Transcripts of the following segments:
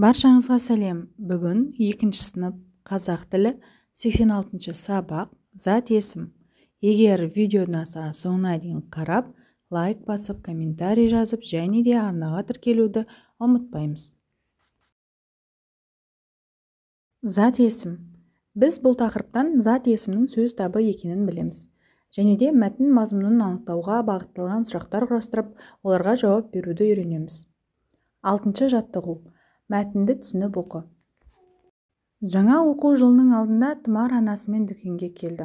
Баршаңызға сәлем. Бүгін 2-ші сынып қазақ тілі 86-шы сабақ зат есім. Егер видео ұнаса, соңына дейін қарап, лайк басып, комментарий жазып және де арнаға тіркелуді ұмытпаймыз. Зат есім. Біз бұл тақырыптан зат есімнің сөз табы екенін білеміз. Және де мәтін мазмұнын анықтауға бағытталған сұрақтар құрастырып, оларға жауап беруді үйренеміз. 6-шы жаттығу. Мәтінді түсініп оқы. Жаңа оқу жылының алдында Тұмар анасымен дүкенге келді.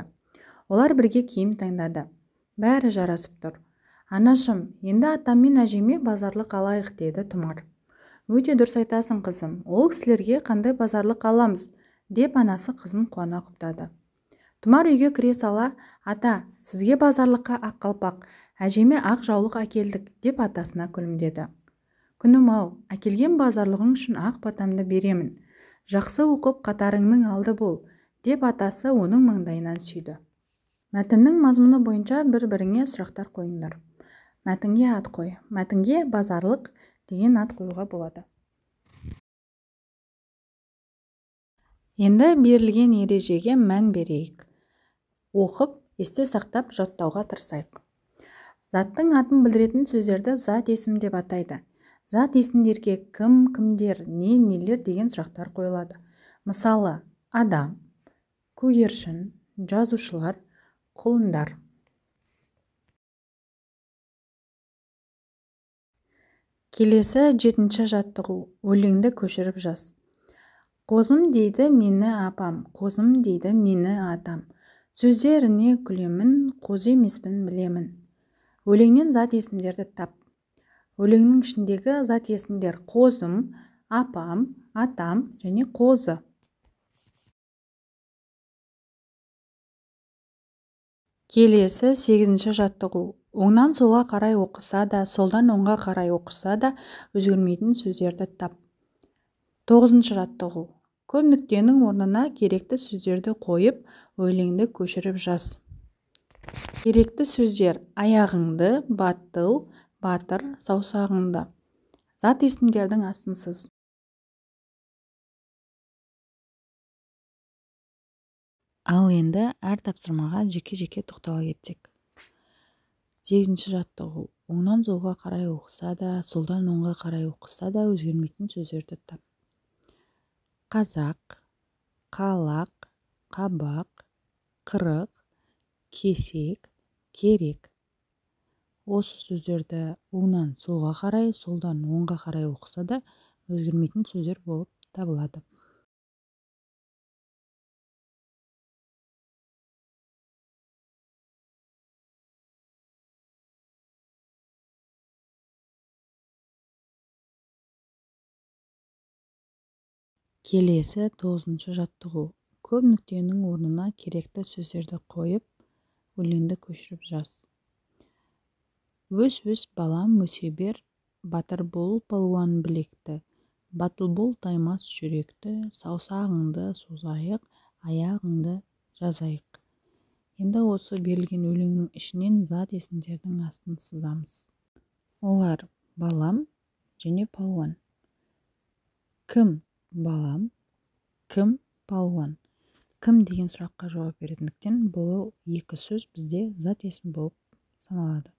Олар бірге киім таңдады. Бәрі жарасып тұр. Анашым, енді атам мен әжеме базарлық алайық, деді Тұмар. Өте дұрыс айтасың, қызым. Ол кісілерге қандай базарлық аламыз, деп анасы қызын қуана құптады. Тұмар үйге кіре сала, ата, сізге базарлыққа ақ қалпақ, әжеме ақ жаулық әкелдік, деп атасына күлімдеді. Күнім-ау, әкелген базарлығың үшін ақ батамды беремін. Жақсы оқып қатарыңның алды бол, деп атасы оның маңдайынан сүйді. Мәтіннің мазмұны бойынша бір-біріңе сұрақтар қойыңдар. Мәтінге ат қой. Мәтінге базарлық деген ат қоюға болады. Енді берілген ережеге мән берейік. Оқып, есте сақтап, жаттауға тырысайық. Заттың атын білдіретін сөздерді зат есім деп атайды. Зат есімдерге кім, кімдер, не, нелер деген сұрақтар қойылады. Мысалы, адам, көгершін, жазушылар, құлындар. Келесі 7-ші жаттығу. Өлеңді көшіріп жаз. Қозым дейді мені апам, қозым дейді мені атам. Сөздеріне күлемін, қозы емеспін білемін. Өлеңнен зат есімдерді тап. Өлеңнің ішіндегі зат есімдер қозым, апам, атам және қозы. Келесі 8-ші жаттығу. Оңнан солға қарай оқыса да, солдан оңға қарай оқыса да өзгермейтін сөздерді тап. 9-шы жаттығу. Көп нүктенің орнына керекті сөздерді қойып, өлеңді көшіріп жаз. Керекті сөздер аяғыңды, батыл, батыр, саусағыңды. Зат есімдердің астынсыз. Ал енді әр тапсырмаға жеке-жеке тоқтала кетсек. 8-ші жаттығу. Оңнан солға қарай оқыса да, солдан оңға қарай оқыса да өзгермейтін сөздерді тап. Қазақ, қалақ, қабақ, қырық, кесек, керек. Осы сөздерді оңнан солға қарай, солдан оңға қарай оқыса да өзгермейтін сөздер болып табылады. Келесі 9-шы жаттығу. Көп нүктенің орнына керекті сөздерді қойып, өлеңді көшіріп жаз. Өс-өс балам өсе бер, батыр бол палуан білекті, батыл бол таймас жүректі, саусағыңды созайық, аяғыңды жазайық. Енді осы берілген өлеңнің ішінен зат есімдердің астын сызамыз. Олар балам және палуан. Кім балам, кім палуан? Кім деген сұраққа жауап беретіндіктен бұл екі сөз бізде зат есім болып саналады.